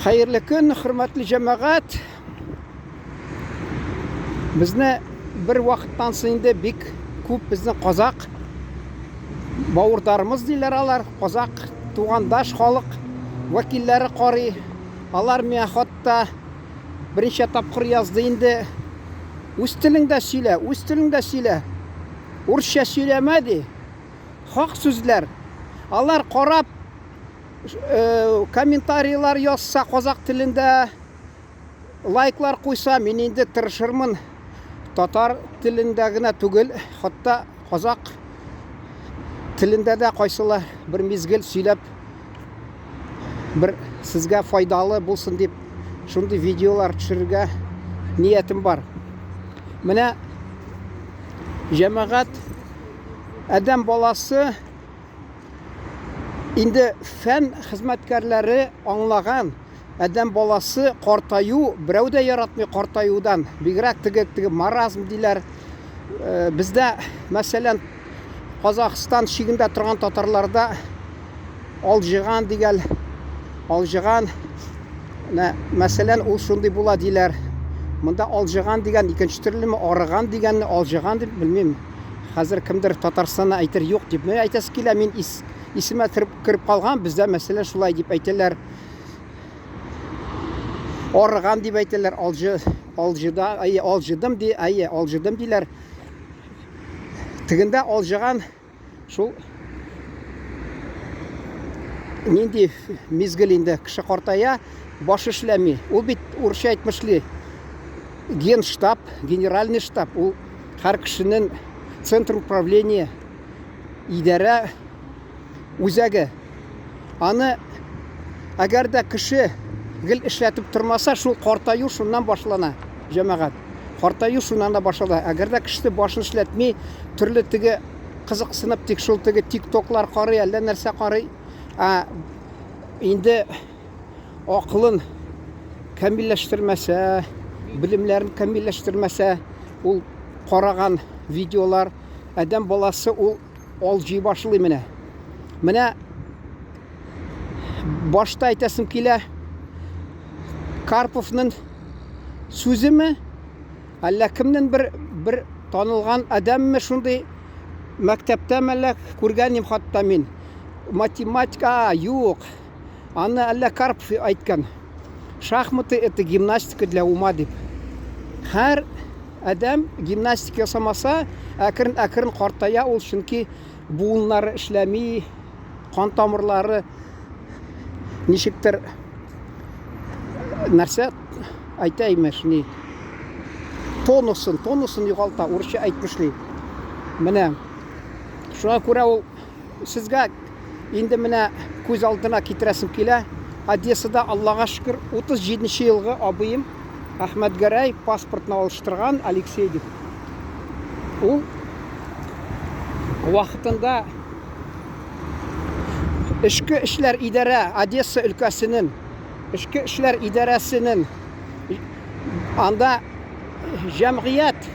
Хәерле көн, хөрмәтле җәмәгать. Безне бер вакыттан соң инде бик күп безнең казак бавырдарымыз диләр алар, казак тугандаш халык вәкилләре карый. Алар миңа хатта берничә тапкыр язды инде. Үз телеңдә сөйлә, үз телеңдә сөйлә. Урысча сөйләмә ди. Хак сүзләр. Алар карап комментарийлар язса казак телендә, лайклар куйса, мин инде тырышырмын. Татар телендә генә түгел, хатта казак телендә дә кайсылар бер мизгел сөйләп бер сезгә файдалы булсын дип шундый видеолар төшерергә ниятем бар. Менә җәмәгать адәм баласы Инде фән хезмәткәрләре аңлаган, адәм баласы картаю, берәү дә яратмый картаюдан. Бигрәк теге теге маразм диләр. Э, бездә, мәсәлән, Казахстан чигендә торган татарларда алҗыган дигән, алҗыган, менә, мәсәлән, ул шундый була диләр. Монда алҗыган дигән икенче төрлеме, арыган дигәнне алҗыган дип белмим. Хәзер кемдер Татарстаннан әйтер юк дип. Менә әйтәсе килә, мин ис, исемә кереп, кереп калган, бездә мәсәлән шулай дип әйтәләр. Арыган дип әйтәләр, алҗы, алҗыда, әйе, алҗыдым ди, әйе, алҗыдым диләр. Тегендә алҗыган шул нинди мизгел инде кеше картая, баш эшләми. Ул бит урысча әйтмешли генштаб, генеральный штаб, ул Һәр кешенең центр управления идарә үзәге. Аны әгәр дә кеше гел эшләтеп тормаса, шул картаю шуннан башлана, җәмәгать. Картаю шуннан да башлана. Әгәр дә кеше башын эшләтми, төрле теге кызыксынып тик шул теге тиктоклар карый, әллә нәрсә карый. Ә инде акылын камилләштермәсә, белемнәрен камилләштермәсә, ул караган видеолар, адәм баласы ул алҗый башлый менә. Менә башта әйтәсем килә, Карповның сүземе, әллә кемнең бер бер танылган адәмме шундый мәктәптә мәллә күргән идем хатта мин. Математика, юк. Аны әллә Карпов әйткән. Шахматы это гимнастика для ума дип. Һәр адәм гимнастика ясамаса, әкрен-әкрен картая ул, чөнки буыннары эшләми, кан тамырлары ничектер нәрсә әйтә имеш, ни тонусын, тонусын югалта, урысча әйтмешли. Менә шуңа күрә ул Сезгә инде менә күз алдына китерәсем килә. Одессада, Аллага шөкер, 37 нче елгы абыем Әхмәтгәрәй паспортны алыштырган, Алексей дип. Ул вакытында Эчке эшләр идарә Одесса өлкәсенең Эчке эшләр идарәсенең анда җәмгыять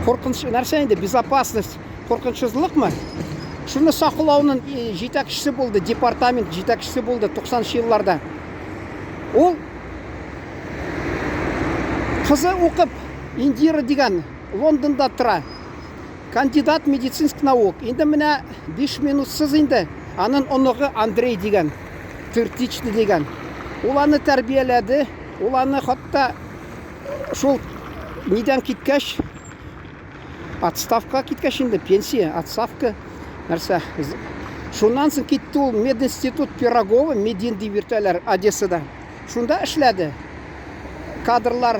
куркыныч нәрсә инде безопасность Куркынычсызлыкмы? Шуны саклауның җитәкчесе булды, департамент җитәкчесе булды 90 елларда. Ул кызы укып Индира дигән Лондонда тора. Кандидат медицинских наук. Инде менә 5 минутсыз инде аның оныгы Андрей дигән, Тыртичный дигән. Ул аны тәрбияләде, ул аны хатта шул нидән киткәч, Отставкага киткәч инде, пенсия, отставка, нәрсә. Шуннан соң китте ул мединститут Пирогова, Медин дип йөртәләр Одессада. Шунда эшләде. Кадрлар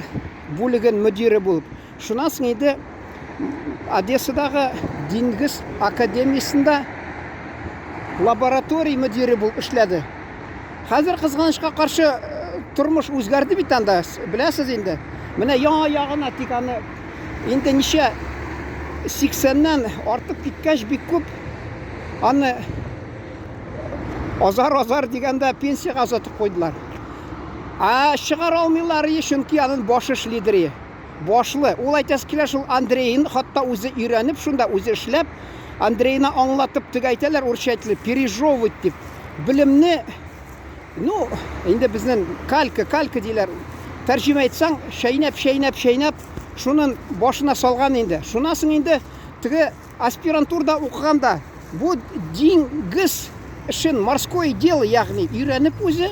бүлеген мөдире булып. Шуннан соң инде Одессадагы диңгез академиясендә лаборатория мөдире булып эшләде. Хәзер кызганычка каршы э, тормыш үзгәрде бит анда, беләсез инде. Менә яңа ягына тик аны Инде ничә 80-нән артып киткәч бик күп аны азар-азар дигәндә пенсиягә озатып куйдылар. Ә чыгара алмыйлар, чөнки аның башы эшлидер. Башлы. Ул әйтәсе килә шул Андрейын хатта үзе өйрәнеп, шунда үзе эшләп, Андрейна аңлатып теге әйтәләр, урысча әйтелә, пережевывать дип. Белемне. Ну, инде безнең калька, калька диләр. Тәрҗемә итсәң, чәйнәп, чәйнәп, чәйнәп, шунын башына салган инде. Шуннан соң инде теге аспирантурда укыганда бу диңгез эшен, морское дело, ягъни өйрәнеп үзе,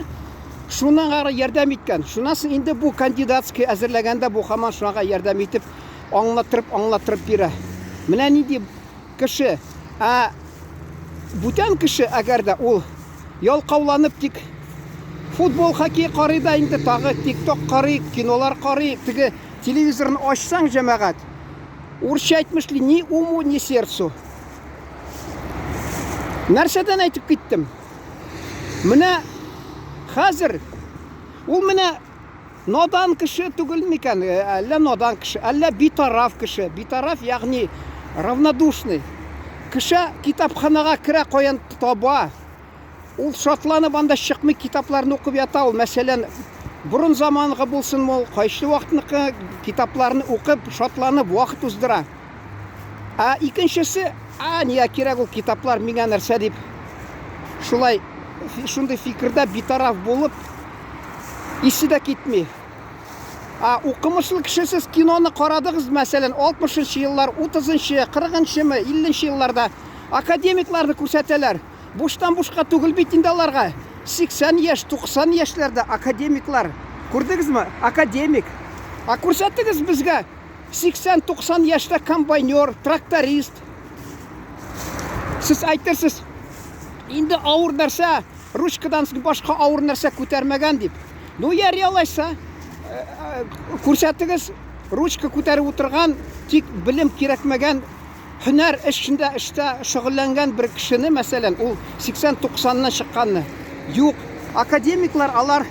шуңа ярдәм иткән. Шуннан соң инде бу кандидатский әзерләгәндә бу һаман шуңа ярдәм итеп, аңлаттырып, аңлаттырып бирә. Менә нинди кеше. Ә бүтән кеше, әгәр дә ул ялкауланып тик футбол, хоккей карый да инде тагы тикток карый, кинолар карый, теге телевизорны ачсаң, җәмәгать, урысча әйтмешли, ни уму, ни сердцу. Нәрсәдән әйтеп киттем? Менә хәзер ул менә надан кеше түгел микән? Э, әллә надан кеше, әллә битараф кеше. Битараф, ягъни равнодушный. Кеше китапханага керә, каян таба. Ул шатланып анда чыкмый, китапларны укып ята ул. Мәсәлән, борын замангы булсын ул, кайсы вакытныкы китапларны укып, шатланып вакыт уздыра. Ә икенчесе, а, нигә кирәк ул китаплар, миңа нәрсә дип, шулай шундый фикердә битараф булып, исе дә китми. А укымышлы кеше сез киноны карадыгыз, мәсәлән, 60 нчы еллар, 30 нчы, 40 нчымы, 50 нче елларда академикларны күрсәтәләр. Буштан бушка түгел бит инде аларга. 80 яшь, 90 яшьләрдә академиклар. Күрдегезме? Академик. А күрсәтегез безгә 80-90 яшьтә комбайнер, тракторист. Сез әйтерсез, инде авыр нәрсә, ручкадан башка авыр нәрсә күтәрмәгән дип. Ну, яри алайса, э, э, күрсәтегез, ручка күтәреп утырган, тик белем кирәкмәгән һөнәр эшендә эштә шөгыльләнгән бер кешене, мәсәлән, ул 80-90-нан чыкканны. Юк, академиклар алар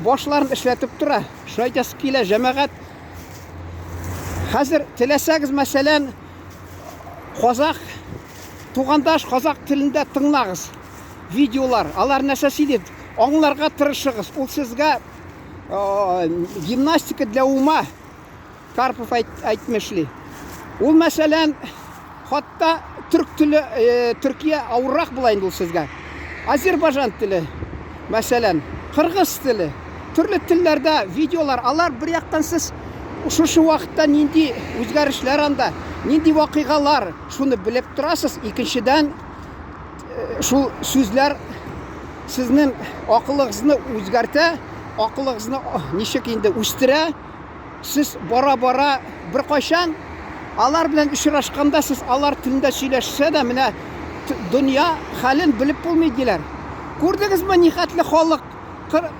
башларын эшләтеп тора. Шулай әйтәсе килә, җәмәгать. Хәзер теләсәгез, мәсәлән, казах тугандаш казах телендә тыңлагыз видеолар. Алар нәрсә сөйли? Аңларга тырышыгыз. Ул сезгә гимнастика для ума. Карпов әйтмешли. Ул мәсәлән, хатта төрк теле, э, Төркия авыррак була инде ул сезгә. Азербайҗан теле, мәсәлән, кыргыз теле, төрле телләрдә видеолар, алар бер яктан сез шушы вакытта нинди үзгәрешләр анда, нинди вакыйгалар, шуны белеп торасыз. Икенчедән, э, шул сүзләр сезнең акылыгызны үзгәртә, акылыгызны ничек инде үстерә. Сез бара-бара беркайчан алар белән очрашканда сез алар телендә сөйләшсә дә, менә дөнья хәлен белеп булмый диләр. Күрдегезме, нихәтле халык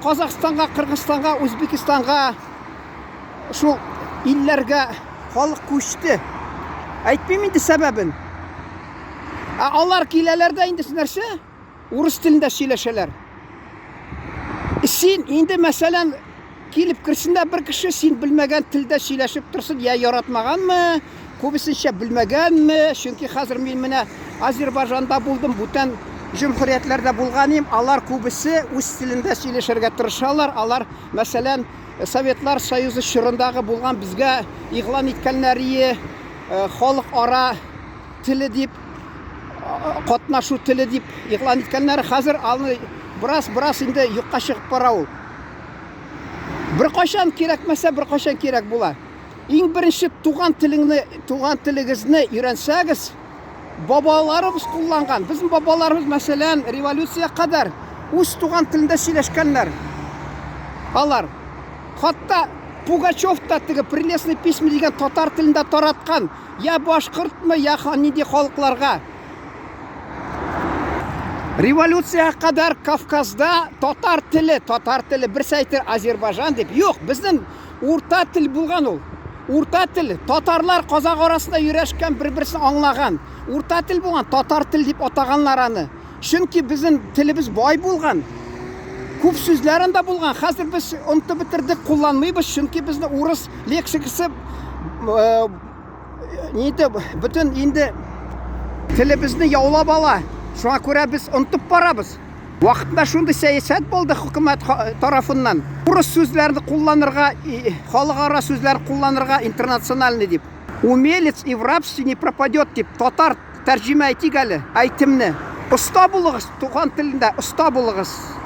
Казахстанга, Кыргызстанга, Үзбекстанга шул илләргә халык күчте. Әйтмим инде сәбәбен. Ә алар киләләр дә инде нәрсә? Урыс телендә сөйләшәләр. Син инде, мәсәлән, килеп керсен дә бер кеше, син белмәгән телдә сөйләшеп торсын, я яратмаганмы, күбесенчә белмәгәнме, чөнки хәзер мин менә Азербайҗанда булдым, бүтән җөмһүриятләрдә булган идем, алар күбесе үз телендә сөйләшергә тырышалар, алар, мәсәлән, Советлар Союзы чорындагы булган безгә игълан иткәннәрие э, халыкара теле дип катнашу теле дип игълан иткәннәр, хәзер аны бераз-бераз инде юкка чыгып бара ул. Беркайчан кирәкмәсә, беркайчан кирәк була. Иң беренче туган телеңне, туган телегезне өйрәнсәгез, бабаларыбыз кулланган. Безнең бабаларыбыз, мәсәлән, революция кадәр үз туган телендә сөйләшкәннәр. Алар хатта Пугачев та теге прелестный письма дигән татар телендә тараткан. Я башкортмы, я нинди халыкларга. Революциягә кадәр Кавказда татар теле, татар теле, берсе әйтер Азербайжан дип. Юк, безнең урта тел булган ул. Урта тел, татарлар казак арасында йөрәшкән, бер-берсен аңлаган. Урта тел булган, татар тел дип атаганнар аны. Чөнки безнең телебез бай булган. Күп сүзләр анда булган. Хәзер без онытып бетердек, кулланмыйбыз, чөнки безне урыс лексикасы э, инде бөтен инде телебезне яулап ала. Шуңа күрә без онытып барабыз. Вакытында шундый сәясәт булды хөкүмәт тарафыннан. Урыс сүзләрне кулланырга, халыкара сүзләр кулланырга интернациональный дип. Умелец и в рабстве не пропадет дип татар тәрҗемә итик әле әйтемне. Оста булыгыз, туган телендә оста булыгыз.